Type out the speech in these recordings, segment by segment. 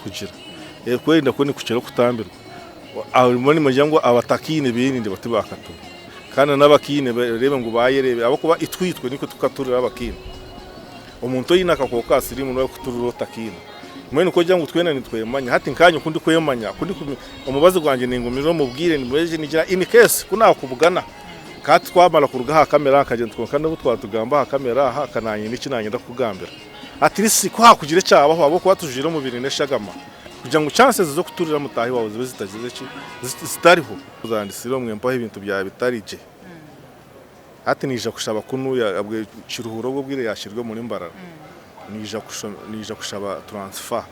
kugira. Okwerinda kwo nikukira okutambirwa. Mbwenu nimugira ngu abatakiine beerinde tibakatura kandi n'abakiine bareebe ngu baayereebera ahabw'okuba itwe itwe nitwe tukaturira abakiine. Omuntu oine akakooko ka siriimu niwe arikuturira otakiine. Mbwenu ku orikugira ngu twena nitwemanya, hati nkaanye oku ndikwemanya, ku ndikumanya omubazi gwangye ningumira omu bwire nigira in case ku naakubugana ka twamara kuruga aha kamera nkagira nti kwonka n'obu twatugamba aha kamera aha ka naanye n'eki naayenda kukugambira. At least ku haakugira ekyabaho ahabw'okuba tujwaire omubiri n'eshagama kugira ngu chances z'okuturira mutaahi waawe zibe zitagize ki, zitariho. Zanditsire omwe mpaho ebintu byaba bitari gye. Hati naija kushaba kunuya abwe Kiruhura obwo obwire yashirwe omuri Mbarara naija naija kushaba transfer.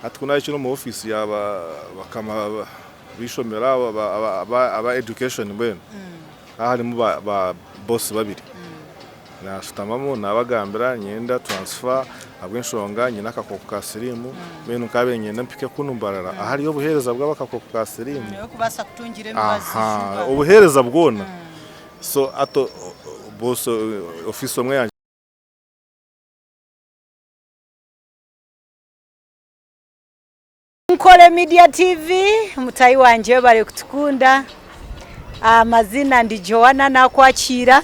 Hati ku nahikire omu office ya bakama b'eishomero abo aba education mbwenu hakaba harimu ba boss babiri. Nashutamamu nabagambira niinyenda transfer ahabw'enshonga nyine akakooko ka siriimu mbwenu nkabaire niinyenda mpike kunu Mbarara ahari obuheereza bw'abakakooko ka siriimu. Aha obuheereza bwona. So hati boss office omwe yangira. Nkore Media TV mutahi wangye webare kutukunda amazina ndi Joanna nakwakiira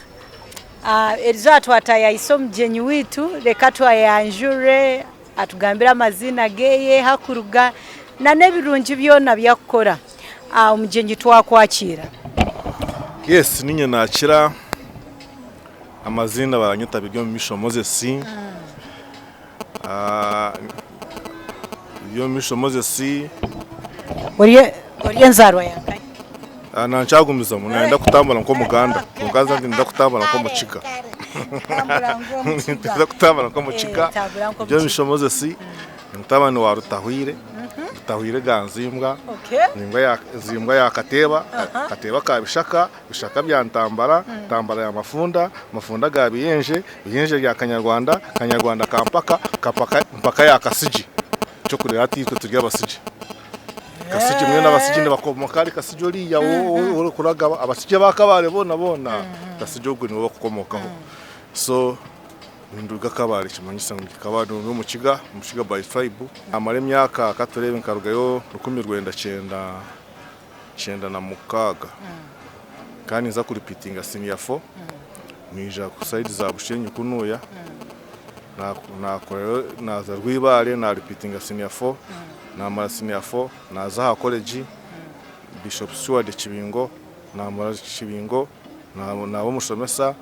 erizooba twatayayisa omugyenyi waitu reka twayanjure atugambire amaziina geye ahakuruga nana ebirungi byona ebyakukora omugyenyi twakwakiira. Yes ninye nakira amaziina baranyeta Biryomumisho Moses. Biryomumisho Moses. Ori enzaarwa ya nkahi? Nankyagumizamu nayenda kutambura nk'omuganda kwonka nze niinyenda kutambura nk'omukiga. Niinyenda kutambura nk'omukiga. Biryomumisho Moses ni mutabani wa Rutahwire, Rutahwire ga Nzimbwa, Nzimbwa ya Kateeba, Kateeba ka Bishaka, Bishaka bya Ntambara, Ntambara ya Mafunda, Mafunda ga Biyenje, Biyenje bya Kanyarwanda, Kanyarwanda ka Mpaka, Mpaka ya Kasigi. Eky'okureeba hati itwe turi Abasigi. Kasigi mbwenu Abasigi nibakomoka ahari Kasigi oriya orikuragaba, Abasigi aba Kabale boona boona Kasigi ogwo niwe bakukomokaho. So ninduga Kabale ekimanyisa ngu ndi Kabale ndi Omukiga, Omukiga by tribe. Namara emyaka katureebe nkarugayo 1996 nkaba ninza kuripiitinga siniya fo, naija sayidi za Bushenyi kunuuya. Nakorayo naaza Rwibaare naaripiitinga siniya fo, naamara siniya fo naaza aha koregi Bishop Stuart Kibingo, naamara Kibingo naaba omushomesa,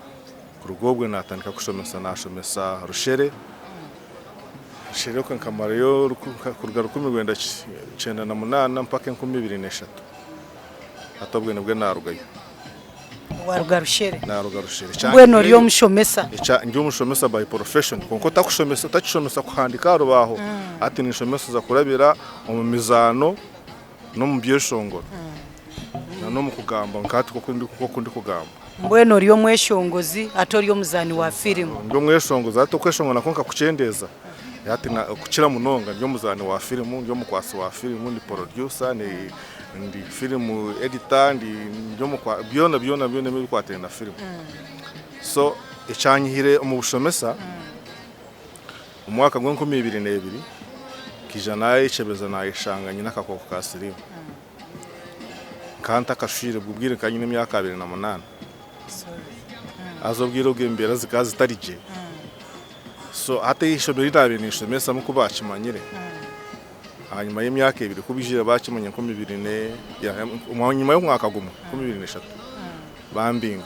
kuruga obwe naatandika kushomesa naashomesa Rushere, Rushere okwe nkamarayo kuruga 1998 mpaka 2003 hati obwe nibwe naarugayo. Waruga Rushere? Naruga Rushere. Mbwenu ori omushomesa? Ndi omushomesa by profession kwonka otakushomesa otakishomesa kuhandika aha rubaaho hati ninshomeseza kurabira omu mizaano n'omu byeshongoro n'omu kugamba nka hati nk'oku ndikugamba. Mbwenu ori omweshongozi hati ori omuzaani wa firimu? Ndi omweshongozi hati okweshongora nakwo nkakukyendeeza hati kukira munonga ndi omuzaani wa firimu, ndi omukwatsi wa firimu, ndi porodyusa, Ndi film editor, ndi omukwa byona byona byona ebikwataine na film. So ekyanyihire omu bushomesa, omu mwaka gw'enkumi ibiri n'ebiri, nkaija nayekyebeza nayeshanga nyine akakooko ka siriimu. Nkaba ntakashwire, obwo bwire nkaba nyine emyaka 28. Haza obwire obwo embeera zikaba zitari gye. So hati eishomero eri naabaire ninshomesamu ku baakimanyire, Ahanyima y'emyaka ebiri ku baijire baakimanya ahanyima y'omwaka gumwe, 2003, bambinga.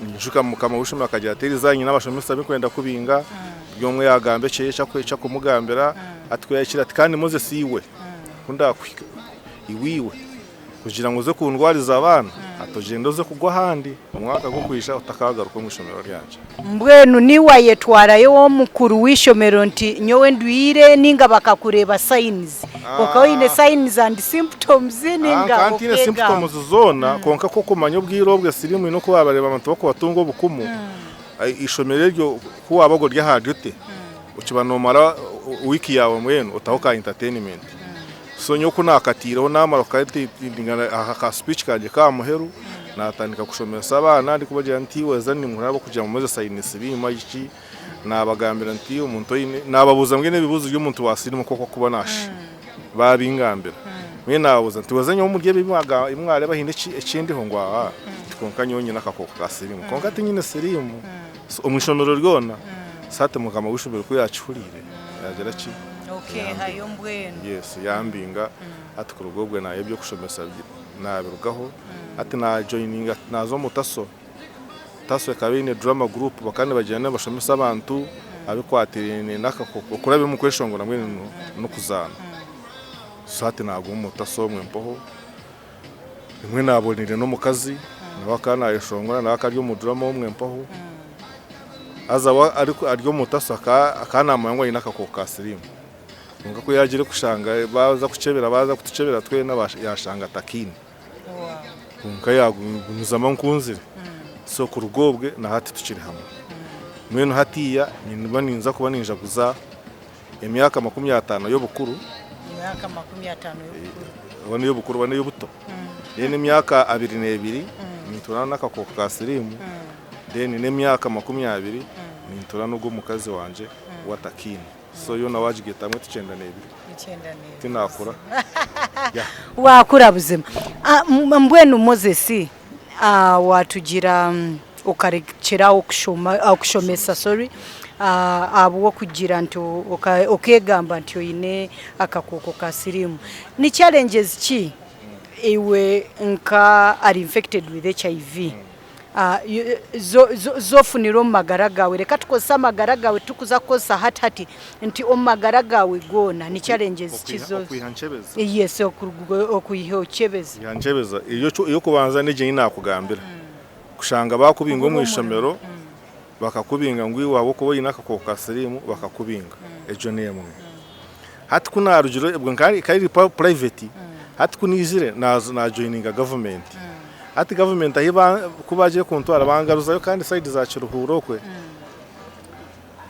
Ninyijuka mukama w'eishomero akagira ati eriizooba nyine abashomesa abu ndikwenda kubinga, buri omwe yaagamba ekyeye eki arikumugambira, hati ku yaahikire ati kandi Moses iwe ku ndaakuhika iwe iwe Kugira ngu oze kundwariza abaana, hati ogyende oze kugwa ahandi omwaka gurikwija otakaagaruka omu ishomero ryangye. Mbwenu niiwe wayetwarayo ow'omukuru w'eishomero nti nyowe ndwire ninga bakakureeba signs? Okaba oine signs and symptoms ninga Nkaba ntaine okeegamba? symptoms zoona kwonka ku okumanya obwire obwe siriimu eine oku baabareeba abantu barikubatunga obukumu, eishomero eryo ku waabaga ori aha duty, okiba noomara wiiki yaawe mbwenu otaho ka entertainment. So nyowe ku naakataireho naamara kukaeditinga aka ka speech kangye k'aha muheru, Naatandika kushomesa abaana ndikubagira nti weeza nimuhurira ahabw'okugira ngu Moses aine siriimu aiki, naabagambira nti omuntu oine, naababuuza mbwenu ebibuuzo by'omuntu wa siriimu nk'oku akuba naashusha, baabingambira. Mbwenu naababuuza nti weeza nyowe omuri ebi ebi mwareeba haine ekindiho? Ngu aa, nti kwonka nyowe nyine akakooko ka siriimu kwonka tinyine siriimu. So omu ishomero ryona, so hati mukama w'eishomero ku yaakihuriire yaagira ki? Okeehayo mbwenu. Yes, yambinga hati kuruga obwe naanye eby'okushomesa naabirugaho. Hati naajoininga naaza omu Taso. Taso ekaba eine drama group bakaba nibagyenda nibashomesa abantu abikwatiraine n'akakooko okurabira omu kweshongora mbwenu n'okuzaana. So hati naaguma omu Taso omwe mpaho. Rimwe naaboneire n'omukazi nawe akaba naayeshongora nawe akaba ari omu drama omwe mpaho. Haza we ari omu Taso akaba naamanya ngu aine akakooko ka siriimu. Kwonka ku yaagiire kushanga baaza kukyebera baaza kutukyebera twena yaashanga atakiine. Kwonka yaagumizamu ankunzire. So kuruga obwe na hati tukiri hamwe. Mbwenu hatiiya nimba ninza kuba ninjaguza emyaka 50 y'obukuru. Emyaka 50 y'obukuru. Oba n'ey'obukuru oba n'ey'obuto. Then emyaka 22 nintuura n'akakooko ka siriimu. Then n'emyaka 20 nintuura n'ogw'omukazi wangye ou atakiine. So yoona wagigaita hamwe ti 92. Tinakura. Yeah. Wakura buzima. Ah, mbwenu Moses ah, watugira okarekyera aho kushoma ah, kushomesa sorry ah, ahabw'okugira nti okegamba nti oine akakooko ka siriimu. Ni challenges ki iwe nka ari infected with HIV Z'ofunire omu magara gaawe. Reka tukozese amagara gaawe titukuza kukozesa hati hati nti omu magara gaawe goona ni challenges ki zo Okwiha nkyebeza. Yes okwiha okyebeza. Okwiha nkyebeza ey'okubanza n'egyo ei naakugambira. Kushanga baakubinga omu ishomero bakakubinga ngu iwe ahabw'okuba oine akakooko ka siriimu bakakubinga. Egyo n'emwe. Hati ku naarugire obwo nkaba eri private hati ku naizire naajoininga gavumenti. Hati gavumenti ahi ku baagiire kuntwara bangaruzayo kandi sayidi za Kiruhura okwe.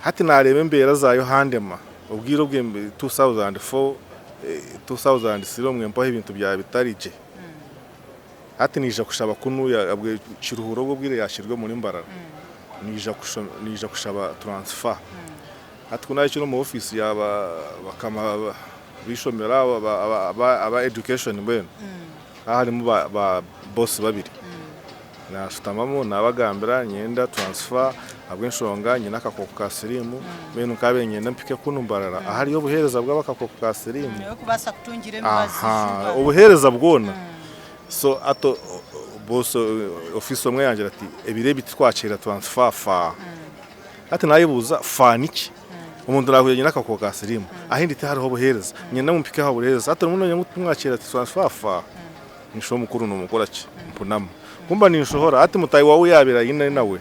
Hati naareeba embeera zaayo handema. Obwire obwe 2004, 2003 obwe mpaho ebintu byaba bitari gye. Hati naija kushaba kunuya obwe Kiruhura obwo obwire yaakiri omuri Mbarara. Naija kushaba transfer. Hati ku naahikire omu ofiisi ya bakama b'eishomero abo aba education mbwenu, hakaba harimu ba boss babiri. Naashutamamu naabagambira niinyenda transfer ahabw'enshonga nyine akakooko ka siriimu, mbwenu nkabaire niinyenda mpike kunu Mbarara ahariyo obuheereza bw'abakakooko ka siriimu. Aha, obuheereza bwona. So hati boss ofiisi omwe yangira ati ebiro ebi titwakiira transfer faa. Hati naayebuuza, Fa niki? Omuntu naahuurira nyine akakooko ka siriimu, ahindi tihariho obuheereza, niinyenda ngu mpike aha buheereza. Hati orimu noogira ngu timwakiira transfer? Fa. Nisho omukuru noomukora ki? Mpunama. Ku mba ninshohora, hati mutaahi waawe ou yaabaire aine nawe,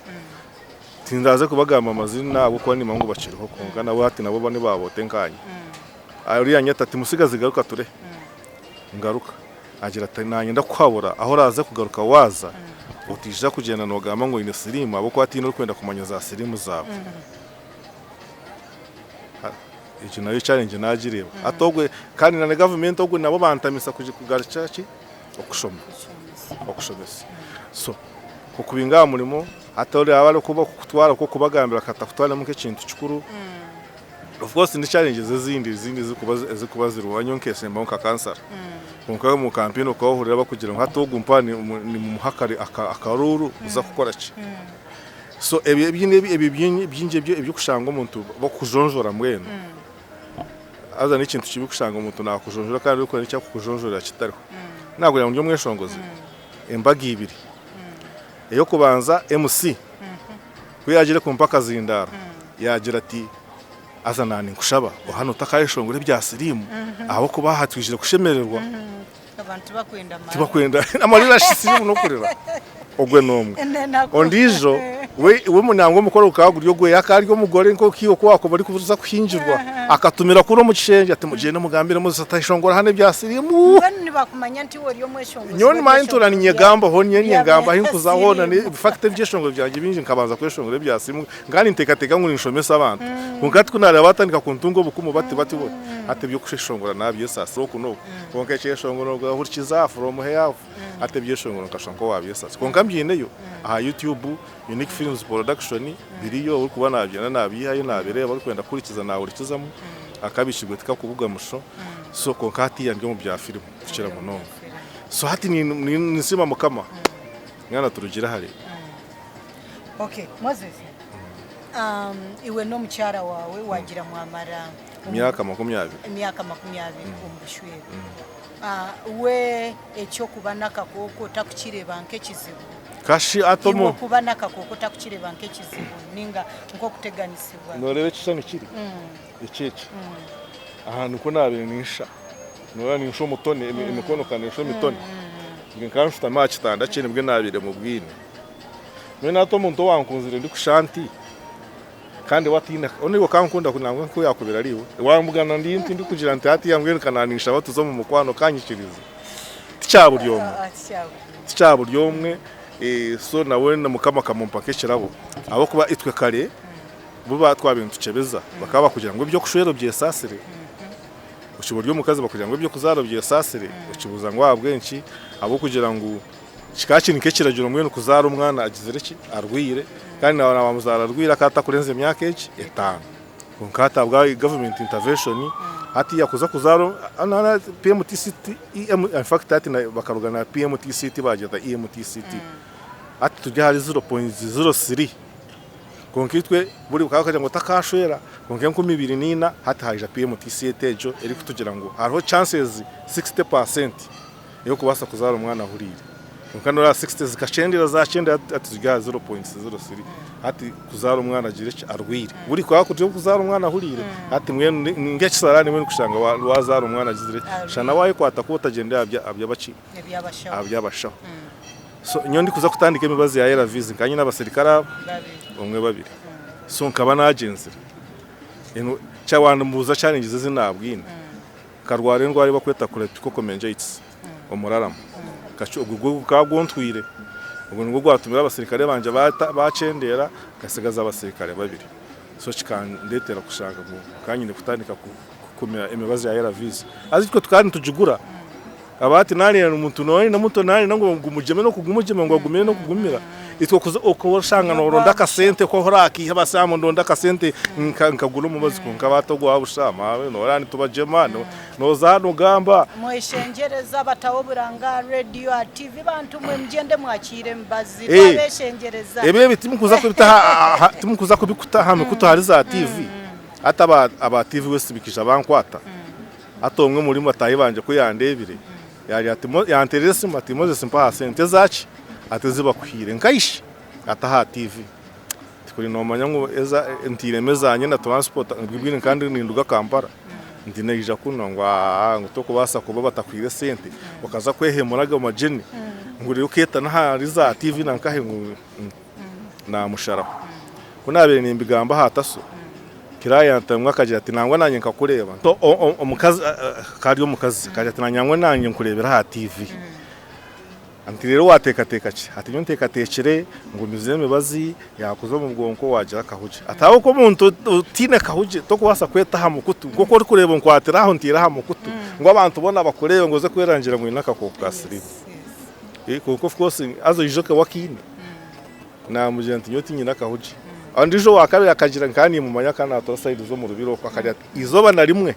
tindaaze kubagamba amaziina ahabw'okuba niimanya ngu bakiriho kwonka nabo hati nabo nibaboota enkaanya. Oriya anyeta ati, Mutsigazi garuka ture. Ngaruka. Agira ati, Naanye ndakuhabura, ahu oraaze kugaruka waaza, otaija kugyenda noogamba ngu oine siriimu ahabw'okuba tihaine orikwenda kumanya za siriimu zaawe. Egyo nayo challenge naagireeba. Hati ogwe kandi na gavumenti ogwe nabo bantamisa kugarukira ki? Okushoma, okushomesa. So kukubinga aha murimo, hati oraba arikuba kukutwara okubagambira akatakutwaramu nk'ekintu kikuru. Of course ni challenges ezindi ezindi ezikuba ezikuba ziriho nyowe nkesembaho nka kansara kwonka omu campaign okaba ohurira bakugira ngu hati ogu mpa nimumuha akaruuru oza kukora ki? So ebyo ebyo bingi ebyokushanga omuntu bakukujonjora mbwenu haza n'ekintu kibi kushanga omuntu nakujonjora kandi orikureeba eki arikukujonjorera kitariho. Nakugira ngu ndi omweshongozi embaga ibiri, ey'okubanza MC Ku yaagiire kumpa akazindaaro, yaagira ati, Haza na ninkushaba hanu otakayeshongora ebya siriimu ahabw'okuba aha twizire kushemererwa. Tibakwenda amarira shi siriimu n'okurira. Ogwe n'omwe. Ondiijo We we nangwa omukoro gukaba guri ogwe akaba ari omugore nk'oku iwe oku waakuba orikuza kuhingirwa. Akatumira kuri omu kishengye ati mugyende mugambire Moses atayeshongora hanu ebya siriimu. Mbwenu nibakumanya nti iwe ori omweshongozi Nyowe nimanya ntuura w'ebyeshongoro bya ninyegambaho nyowe bya ninyegamba ahi nkuza hoona siriimu. in fact ebyeshongoro byangye bingi nkabanza kweshongora ebya siriimu nkaba ninteekateeka ngu ninshomesa abantu. Kwonka hati ku naareeba baatandika kuntunga obukumu bati bati bo hati eby'okweshongora naabyesasira oku n'oku. Kwonka ekyeshongoro hurikiza from here. Hati ebyeshongoro nkashusha nk'owabyesasa kwonka mbyineyo aha YouTube Unique Films Production biriyo orikuba nabyenda nabyihayo nabireeba orikwenda kuhurikiza nahurikizamu akabikirwe tikakubuga musho so kwonka hatiiya ndi omu bya firimu kukira munonga so hati ninsiima Mukama mwana turugire hare. Okay Moses iwe n'omukyara waawe wagira mwamara Emyaka 20. Emyaka 20 omu bushwere. We eky'okuba n'akakooko otakukireeba nk'ekizibu? Kashi ati Iwe omu. okuba n'akakooko otakukireeba nk'ekizibu ninga nk'okuteganisibwa? Nooreeba ekishushani kiri eki eki? Aha nikwo naabaire ninsha. Nooreeba ninsha omutone, emikono ka neesha emitone. Nkaba nshutami aha kitanda kye nibwo naabaire mubwine. Mbwenu hati omuntu owankunzire ndikusha nti, Kandi we ataine, onu iwe okankunda nangwa nku yakubire ari iwe. Wambugana ndi nti ndikugira nti hatiya mbwenu ka naninshaba tuze omu mukwano okanyikiriza. Tikya buri omwe. Tikya buri omwe so nawe Mukama akamumpa nk'ekirabo ahabw'okuba itwe kare bo twabaire nitukyebeza bakaba bakugira ngu eby'okushwera obyesaasire, okiba ori omukazi bakugira ngu eby'okuzaara obyesaasire, okibuuza ngu ahabw'enki? Ahabw'okugira ngu Kikaba kiri nk'ekiragiro mbwenu kuzaara omwana agizire ki? Arwaire. Kandi naaba bamuzaara arwaire akaba atakurenza emyaka egi etaano. Kwonka hati ahabwa government intervention, hati yakuza kuzaara PMTCT, in fact hati bakaruga na PMTCT bagyeta EMTCT. Hati turi ahari 0.03. Kwonka itwe buri bakaba bakagira ngu otakashwera, kwonka 2004 hati haija PMTCT egyo erikutugira ngu hariho chances 60%. Ey'okubaasa kuzaara omwana ahuriire. Kwonka noreeba 60 zikakyendera zakyendera hati ziri aha 0.03 hati kuzaara omwana agire ki arwaire. Buri kukaba kuri okuzaara omwana ahuriire hati mbwenu ni nk'ekisaraani mbwenu kushanga wazaara omwana agizire ki shana wayekwata kuba otagyendera aha byabaki aha by'abashaho. So nyowe ndikuza kutandika emibazi ya ARVs nkaba nyine abasirikare aba omwe babiri so nkaba nagyenzire wambuuza challenges ezi nabwine. Nkarwara endwara ei barikweta cryptococcal meningitis, omuraramo. Ogwo gwo gukaba guntwire. Ogwo nigwo gwatumire abasirikare bangye bakyendeera, nkatsigaza abasirikare babiri. So kikandetera kushanga ngu nkaba nyine kutandika kumira emibazi ya ARVs. Haza itwe tukaba nitugigura. Aba ati nareeba omuntu naayenda ngu gumugyeme n'okugumugyema ngu agumire n'okugumira. Itwe kuza oshanga nooronda akasente ku oraakiiha basi aha ndonde akasente nkagura omubazi kwonka baata ogwa busha maawe noreeba nitubagyema nooza hanu ogamba. Mweshengyereza bataho oburanga aha rediyo aha tiivi bantu mwe mugyende mwakiire emibazi twabeshengyereza. Ebi ebi timukuza kubikuta aha mikutu ahari za tiivi hati aba tiivi West bikaija bankwata. Hati omwe omuri bataahi bangye ku yandeebire, yaagira ati, yanteerera esimu ati, Moses mpa aha sente eza ki? Ati ezi bakuhaire. Nkaishe? Ati aha tiivi. Ati kuri noomanya ngu ntairemu ezangye na transport mbwenu nkaba ninduga Kampala, nti naija kunu ngu aa ngu tokubaasa kuba batakuhaire esente okaza kwehemura ago magyeni ngu reero okeeta n'ahari za tiivi na nkahi ngu naamusharaho. Ku naabaire nimbigamba aha taso, Kirayanta omwe akagira ati, Nangwa naanye nkakureeba. Omukazi akaba ari omukazi, akagira ati, Nangwa naanye nkureebire aha tiivi. Nti reero waateekateeka ki? Ati nyowe nteekateekire ngu mizire emibazi yaakuza omu bwonko waagira akahugye. Ati ahabw'okuba omuntu otaine kahugye tokubaasa kweta aha mukutu nk'oku orikureeba onkwatire aho ntaire aha mukutu ngu abantu boona bakureebe ngu oze kwerangira ngu oine akakooko ka siriimu. Kwonka of course haza oije okaba okaine. Naamugira nti, Nyowe tiinyine akahugye. Ondiijo owa kabiri akagira, nkaba niimumanya akaba naatuura sayidi z'omu rubiri okwo, akagira ati, Eizooba na rimwe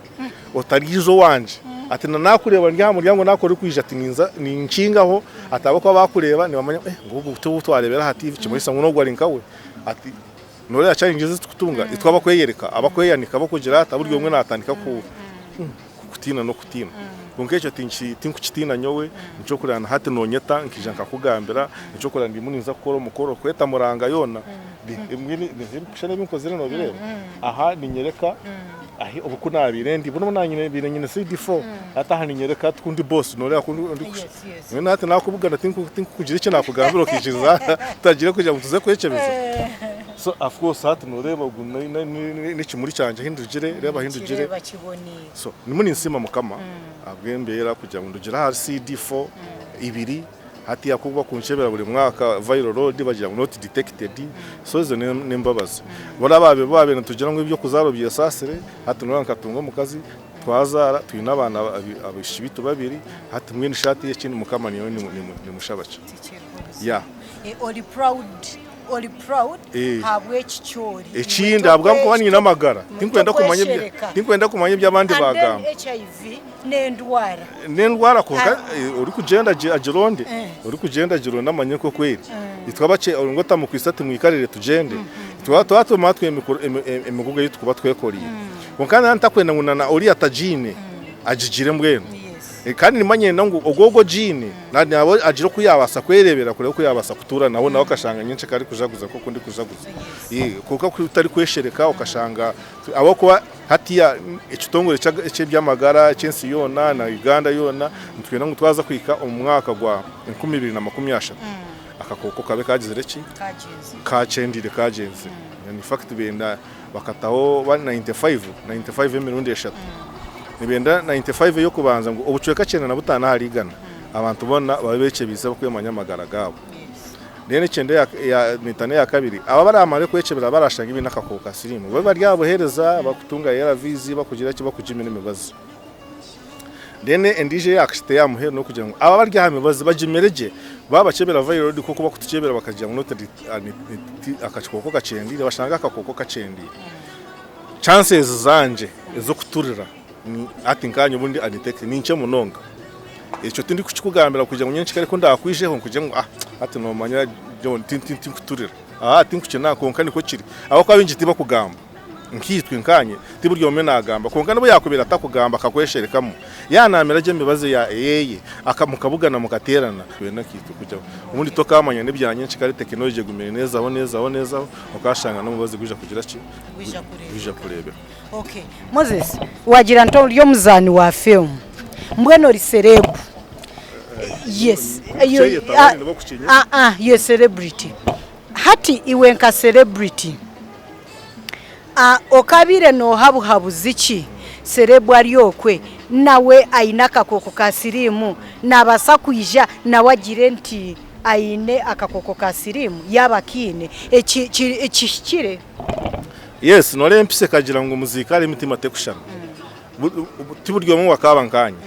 otariija owangye. Ati, Na naakureeba ndi aha muryango naakora orikwija, ati, Ninza ninkingaho, ati, ahabw'okuba baakureeba nibamanya ngu, eh, ngu ogu ti ou twareebera aha tiivi, kimanyisa ngu n'ogu ari nkawe. Ati, Nooreeba challenges ezi turikutunga, itwe abakweyereka, abakweyanika, abakugira ata, buri omwe naatandika ku. Kutiina n'okutiina. Kwonka ekyo tinkukitiina nyowe, nikyo orikureeba na hati noonyeta nkaija nkakugambira, nikyo orikureeba ndimu ninza kukora omukoro kweta muranga yoona. Mbwenu ebishushani ebi nkozire noobireeba? Aha niinyoreka obu ku naabaire ndi, bunu obu naabaire nyine CD4, hati aha niinyoreka ku ndi boss, nooreeba ku ndi. Mbwenu hati naakubugana tinkukugira eki naakugambira okaikiriza tutagiire kugira ngu tuze kwekyebeza. So of course hati nooreeba ogu n'ekimuri kyangye ahi ndugire, reeba ahi ndugire. So ndimu ninsiima Mukama ahabw'embeera kugira ngu ndugire ahari CD4 ibiri, hati ahakuba bakunkyebera buri mwaka viral load bagira ngu not detected, so ezo n'embabazi. Bariya abaabaire baabaire nitugira ngu eby'okuzaara obyesaasire, hati nooreeba nkatunga omukazi twazaara twine abaana abaishiki baitu babiri, hati mbwenu shi hati ekindi Mukama nyowe nimushaba ki? Yeah. Ori proud ori proud Eh. ahabw'eki kyori. Ekindi ahabw'okuba nyine amagara tinkwenda kumanya ebya- Tokweshereka. tinkwenda kumanya ebi abandi And then bagamba. HIV n'endwara. N'endwara kwonka eh, orikugyenda agi- agironde Eh. orikugyenda agironde amanye nk'oku eri. Itwe abakye ngu otamukwitse ati mwikarire tugyende itwe twatuma twe emigugu ei turikuba twekoriire. Kwonka naba ntakwenda ngu na oriya atagiine agigire mbwenu. Yes. Kandi nimba nyenda ngu ogwo ogwo ogiine nawe agire oku yaabaasa kwereebera kureeba oku yaabaasa kutuura nawe nawe akashanga nyenkya arikujaguza nk'oku ndikujaguza. Kwonka ku otarikweshereka okashanga ahabw'okuba hatiiya ekitongore eky'eby'amagara eky'ensi yoona na Uganda yoona nitwenda ngu twaza kuhika omu mwaka gwa 2030 akakooko kabe kagizire ki? Kakyendire kagyenzire. In fact benda bakataho 95, 95 emirundi eshatu. Nibenda 95 ey'okubanza ngu obucweka 95 ahari igana abantu boona babe beekyebiize barikwemanya amagara gaabo. Then ekyenda eya mitano eya kabiri, abo abaramare kwekyebera barashanga baine akakooko ka siriimu babe bari aha buheereza bakutunga ARVs bakugira ki bakugimira emibazi. Then endiijo eya kashatu eya muheru n'okugira ngu abo abari aha mibazi bagimire gye baabakyebera viral load nk'oku bakutukyebera bakagira ngu akakooko kakyendeire bashanga akakooko kakyendeire. Chances zangye ez'okuturira hati nkanye obu ndi undetected ni nkye munonga. Ekyo tindikukikugambira kugira ngu nyenkya kare ku ndaakwijeho nkugire ngu hati noomanya John tinkuturira. Aa tinkukina kwonka nikwo kiri ahabw'okuba abaingi tibakugamba. Nkaitwe nkaanye ti buri omwe naagamba kwonka n'obu yaakubaire atakugamba akakwesherekamu yaanaamira gye emibazi ya eyeye aka mukabugana mukateerana twena nkaitwe kugira obundi tokaamanya n'ebya nyenkya kare tekinologi egumire neezaho neezaho neezaho okaashanga n'omubazi gwija kugira ki? Gwija kureebeka. Okay. Moses, wagira nti ori omuzaani wa film mbwenu ori celeb. Yes. Kukyeyeta abandi nibakukinya. Ah ah, you're a celebrity. Hati iwe nka celebrity, ah, okabaire nooha buhabuzi ki celeb ari okwe nawe aine akakooko ka siriimu naabaasa kwija nawe agire nti aine akakooko ka siriimu yaaba akiine? Eki ki kihikire? Yes, nooreeba empisa ekagira ngu muziika hariho emitima tekushushana. Ti buri omwe wakaaba nkaanye,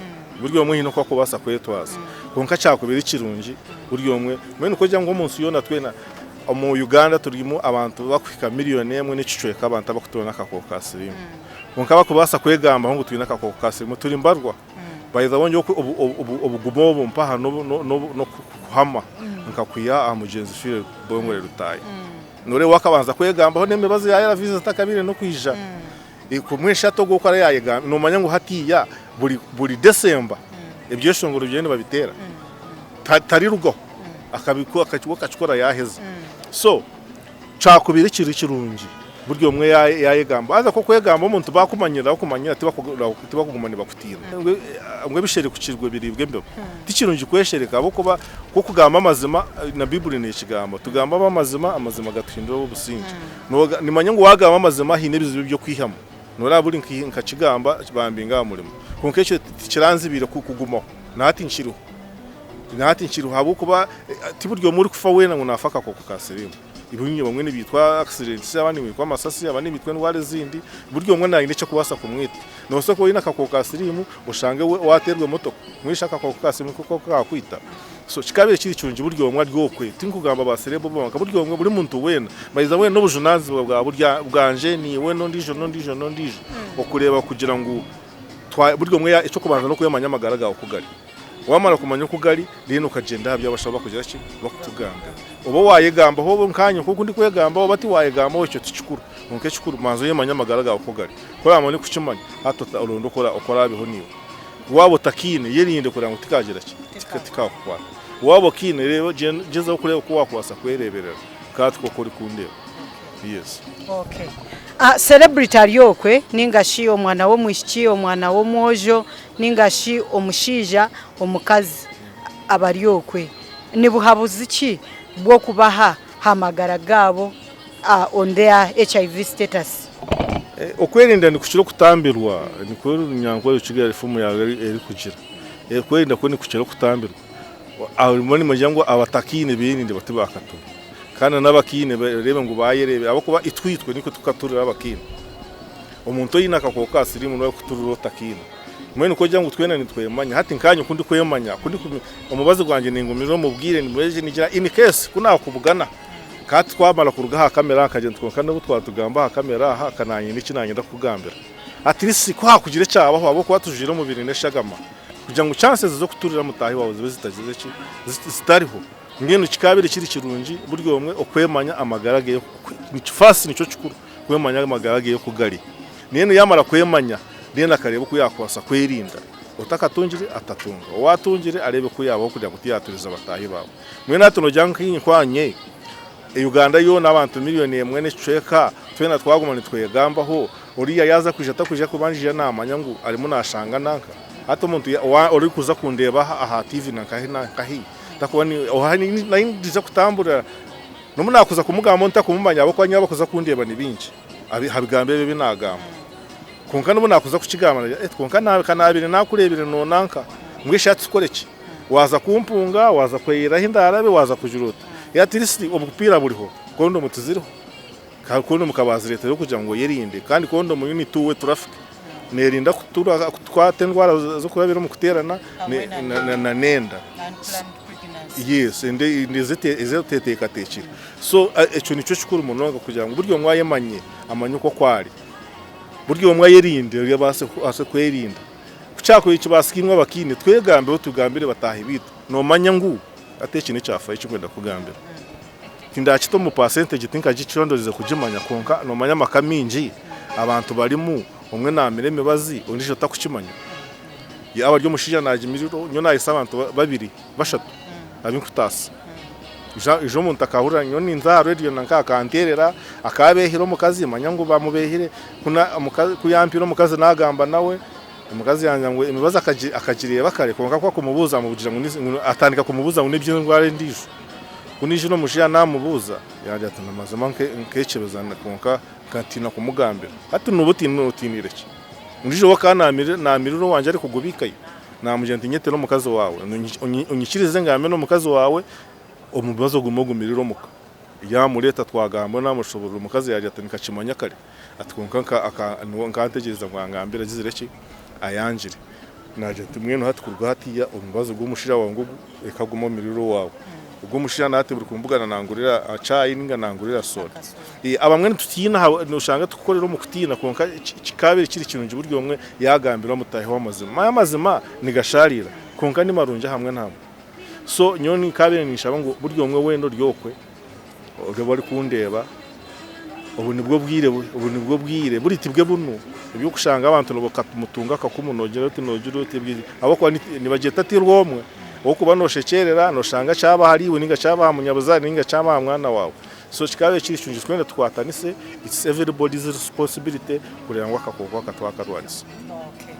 buri omwe haine oku arikubaasa kwetwaza. Kwonka kyakubaire kirungi buri omwe, mbwenu ku orikugira ngu omu nsi yoona twena, omu Uganda turimu abantu barikuhika miriyoni emwe n'ekicweka abantu abarikutuura n'akakooko ka siriimu. Kwonka abarikubaasa kwegambaho ngu twine akakooko ka siriimu turi mbarwa. By the way nyowe obugume obu mpaha n'okuhama nkakwiha aha mugyenzi Philly Bongore Lutaaya. Nooreeba we akabanza kwegambaho n'emibazi ya ARVs etakabaire n'okwija. Kumweshatu ogwo oku arayayegamba nomanya ngu hatiya buri buri December ebyeshongoro byeye nibabiteera tarirugaho akakikora yaheza so kyakubaire kiri kirungi buri omwe yayegamba haza kwegamba omuntu bakumanyira bakumanyira tibakuguma nibakutiina ngu ebisherekukirwe biriibwa embeba tikirungi kweshereka ahabw'okuba kukugamba amazima na Baiburi nekigamba tugambe amazima amazima gatuhindura ab'obusingye. Nimanya ngu waagamba amazima haine ebizibu eby'okwihamu. Nooreeba buri nkakigamba bambinga aha murimo. Kwonka ekyo tikiranzibiire kugumaho. Na hati nkiriho. Na hati nkiriho ahabw'okuba ti buri omwe orikufa weena ngu naafa akakooko ka siriimu. Abamwe nibaitwa accidents, abandi nibaitwa amasasi, abandi nibaitwa endwara ezindi. Buri omwe naine ekirikubaasa kumwita. Noobaasa kuba oine akakooko ka siriimu oshange waateerwa emotoka. Mbwenu shi akakooko ka siriimu ko kaakwita? So kikabaire kiri kirungi buri omwe ari okwe, tinkugamba ba celeb bonka, buri omwe buri muntu weena, maiza weena n'obujunanizibwa bwa buri bwangye naiwe n'ondiijo n'ondiijo n'ondiijo okureeba kugira ngu twa buri omwe eky'okubanza n'okwemanya amagara gaawe oku gari. Waamara kumanya oku gari then okagyenda aha by'abashaho bakugira ki, bakukugambira. Oba waayegambaho oba nkaanye nk'oku ndikwegambaho oba tiwaayegambaho ekyo tikikuru, kwonka ekikuru banza oyemanye amagara gaawe oku gari. Ku oraamare kukimanya hati oronde oku oraabeho naiwe. Waaba otakiine, yerinde kureba ngu tikagira ki? Tikakukwata. Waaba okiine, reeba gyezaho kureeba oku waakubaasa kwereeberera nk'hati nk'oku orikundeeba. Yes. Okay. Ah, celebrity ari okwe ninga shi omwana w'omwishiki, omwana w'omwojo ninga shi omushaija, omukazi abari okwe, ni buhabuzi ki bw'okubaha aha magara gaabo ah, on their HIV status? Okwerinda nikukira okutambirwa, nikwo Runyankore Rukiga rifumu yaawe erikugira. Okwerinda kwo nikukira okutambirwa. Abamwe nibagira ngu abatakiine beerinde bati baakatunga. Kandi n'abakiine bareebe ngu baayereebera ahabw'okuba itwe nikwo tukaturira abakiine. Omuntu oine akakooko ka siriimu niwe arikuturira otakiine. Mbwenu ku orikugira ngu twena nitwemanya, hati nkaanye oku ndikwemanya, ku ndikumanya omubazi gwangye ningumira omu bwire nigira in case ku naakubugana Ka twamara kuruga aha kamera nkagira nti kwonka n'obu twatugamba aha kamera aha ka naanye n'eki nanyenda kukugambira. At least ku hakugira ekyabaho ahabw'okuba tujwire omubiri n'eshagama kugira ngu chances z'okuturira mutaahi waawe zibe zitagize ki zitariho. Mbwenu kikabaire kiri kirungi buri omwe okwemanya amagara ge first nikyo kikuru kwemanya amagara ge oku gari. Then yaamara kwemanya then akareeba oku yaakubaasa kwerinda otakatungire atatunga, owaatungire areebe oku yaabaho kugira ngu tiyaaturiza bataahi baawe. Mbwenu hati nogira ngu nkwanye Uganda yoona abantu miriyoni emwe n'ekicweka twena twaguma nitwegambaho oriya yaaza kwija takwija kuba naija naamanya ngu arimu naashanga nanka. Hati omuntu orikuza kundeeba aha tiivi na nkahi na nkahi takuba naija kutamburira n'obu naakuza kumugambaho ntakumumanya ahabw'okuba nyowe abakuza kundeeba ni baingi aha bigambo ebi ebi naagamba. Kwonka n'obu naakuza kukigamba nagira nti kwonka ka naabaire naakureebire noonanka mbwenu shi hati tukore ki? Waaza kumpunga, waaza kweyera ahi ndaarabe, waaza kugira ota. At least obupiira buriho, kondomu tiziriho. Kandi kondomu ka baazireetereho kugira ngu oyerinde. Kandi kondomu yo ni two way traffic. Neerinda kutukwata endwara z'okurabira omu kuteerana na n'enda. Yes, enda ezi oteteekateekire. So ekyo nikyo kikuru munonga kugira ngu buri omwe ayemanye, amanye oku ari. Buri omwe ayerinde, abaase kwerinda. Ku kyakubaire nikibaasika imwe abakiine twegambeho tugambire bataahi baitu. Noomanya ngu hati eki n'ekyafaayo eki ndikwenda kukugambira. Tindakita omu percentage tinkagicondorize kugimanya kwonka noomanya amaka maingi abantu barimu omwe naamira emibazi ondiijo takukimanya. Yaaba ari omushaija naagimira nyowe naayesa abantu babiri bashatu abu nkutaasa. Ija omuntu akahurira nyowe ninza aha radio nanka akanteerera akabeehire omukazi manya ngu bamubeehire ku yampiire omukazi nagamba nawe omukazi yangira ngu emibazi akagireeba kare kwonka ku akumubuuza amugira ngu atandika kumubuuza ngu n'eby'endwara endiijo. Ku naija omushaija namubuuza yangira ati namazima nkekyebeza kwonka nkatiina kumugambira. Hati nooba otiinire ki? Ondiijo we akaba naamirira owangye arikugubiikayo. Naamugira nti, Nyetera omukazi waawe, onyikirize ngambe n'omukazi waawe, omubazi ogume ogumirire omuka. Yaamureeta twagamba naamushoboorora, omukazi yaagira ati, Nkakimanya kare, ati kwonka nkantegyereza ngu angambire agizire ki? Ayangire. Naagira nti, Mbwenu hati kuruga hatiiya omubazi gw'omushaija waawe ngugu, reka gume omirire owaawe. Ogwo omushaija na hati buri kumbugana nangurira chai ninga nangurira soda. Abamwe nitutiina noshanga tukukorera omu kutiina kwonka kikaabaire kiri kirungi buri omwe yaagambira mutaahi we amazima. Manya amazima nigashaarira kwonka ni marungi ahamwe n'ahamwe. So nyowe nkaabaire ninshaba ngu buri omwe weena ori okwe ori orikundeeba obu nibwo bwire obu nibwo bwire buri tibwe bunu eby'okushanga abantu nibamutunga akakumu noogira oti noogira oti ahabw'okuba nibagyeta ti rwomwe orikuba nooshekyerera nooshanga kyaba ahariiwe nainga kyaba aha munyabuzaare nainga kyaba aha mwana waawe. So kikaba kiri kirungi twena tukwatanise it's everybody's responsibility kureba ngu akakooko aka twakarwanisa.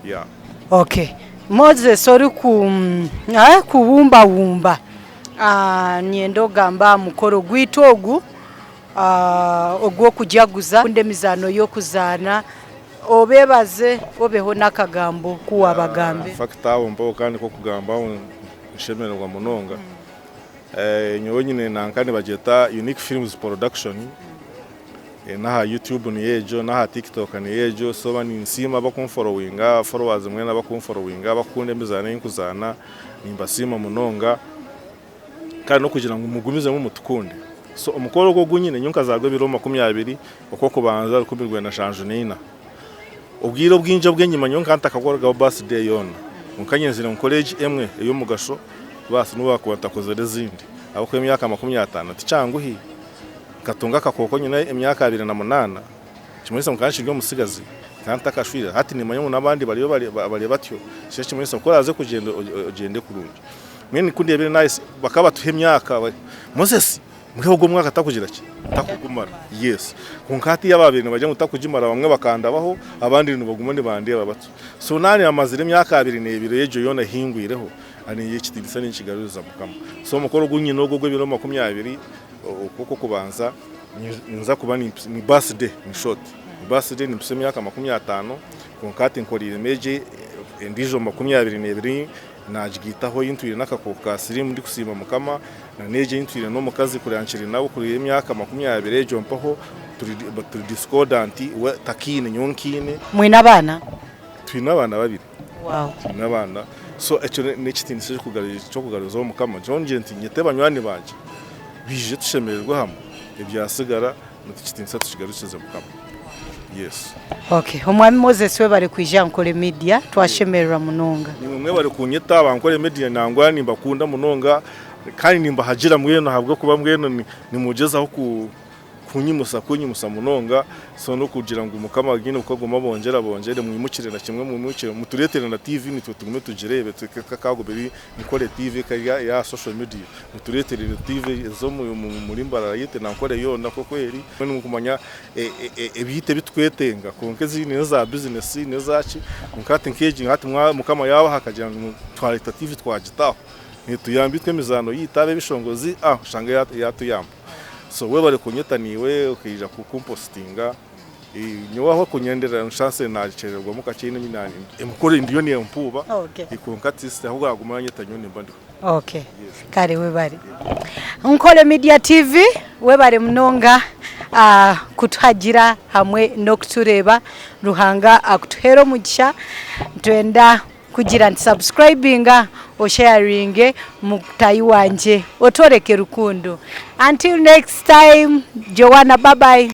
Yeah. Okay. Moses oriku kubumbabumba niinyenda ogambe aha mukoro gwaitu ogu ogw'okujaguza rundi emizaano y'okuzaana obeebaze obeho n'akagambo ku waabagambira. In fact aho mpaho kandi k'okugambaho nshemererwa munonga. Nyowe nyine nanka nibagyeta Unique Films Production n'aha YouTube niyo egyo n'aha TikTok niyo egyo so ninsiima abakunforowinga followers mwena abakunforowinga abakukunda emizaano ei nkuzaana nimbasiima munonga kandi n'okugira ngu mugumizemu mutukunde. So omukoro ogu ogu nyine nyowe nkazaarwa ebiro 20 Okw'okubanza 1974. Obwire obwingi obw'enyima nyowe nkaba ntakakoragaho birthday yoona. Kwonka nyenzire nkore egi emwe ey'omugasho baasi n'obu baakuba ntakozire ezindi. Ahabw'okuba emyaka 50 tikyanguhi. Nkatunga akakooko nyine emyaka 28, nikimanyisa ngu nkaba nkiri omutsigazi. Nkaba ntakashwire hati nimanya ngu n'abandi bariyo bari batyo ekyo nikimanyisa ku oraaze kugyenda ogyende kurungi. Mbwenu ku ndeebire nahisa bakaba batuha emyaka Moses mbwenu ogu omwaka takugira ki takugumara yes kwonka hati abaabaire nibagira ngu takugimara bamwe bakandabaho abandi nibaguma nibandeeba batyo. So naaba mazire emyaka 22 egyo yoona ehingwireho ekitiinisa ninkigaruriza Mukama. So omukoro ogu nyine ogu ogw'ebiro 20 Oku okw'okubanza ninza kuba ni birthday in short, ni birthday nimpitsya emyaka 50 kwonka hati nkoreiremu egi endiijo 22 nagigaitaho ei ntwire n'akakooko ka siriimu ndikusiima Mukama na n'egi ei ntwire n'omukazi kureba nkiri nawe kureba emyaka 20 egyo mpaho turi discordant we takiine nyowe nkiine. Mwine abaana? Twine abaana babiri. Wow. Twine abaana so ekyo n'ekitiinisa ky'okugarurizaho Mukama. Nyowe ngira nti nyete banywani bangye baije tushemererwe hamwe ebyasigara ekitiinisa tukigarukize Mukama. Yes. Okay. Omwami Moses webare kwija aha Nkore Media twashemererwa munonga. Nimwe mwebare kunyeta aba Nkore Media nangwa nimbakunda munonga kandi nimbahagira mbwenu ahabw'okuba mbwenu nimugyezaho ku Kunyimusa kunyimusa munonga so nokugira ngu mukama agyine oku aguma abongyere abongyere mwimukire na kimwe mwimukire muturetere na TV nitwe tugume tugireebe kagube eri Nkore TV kari eya social media muturetere TV ezomuri Mbarara yaitu na Nkore yoona nk'oku eri mbwenu mukumanya ebyaitu ebitukwetenga kwonka ezindi neza business nezaki kwonka hati nk'egi hati mukama yabaha akagira ngu twareta TV twagitaho netuyamba itwe emizaano yaitu ab'ebishongozi oshange yatuyamba. So webare kunyeta niiwe okaija kumpositinga nyowe aho kunyendera chance nakyererwamu kakye emikoro ndiyo nempuuba kwonka at least ahu oraguma oranyeta nyowe nimba ndiho. Okay kare webare. Nkore Media TV webare munonga kutuhagira hamwe n'okutureeba Ruhanga akutuhere omugisha nitwenda Kugira nti subscribinga osharinge mutayi wangye otworeke rukundo until next time Joanna bye bye.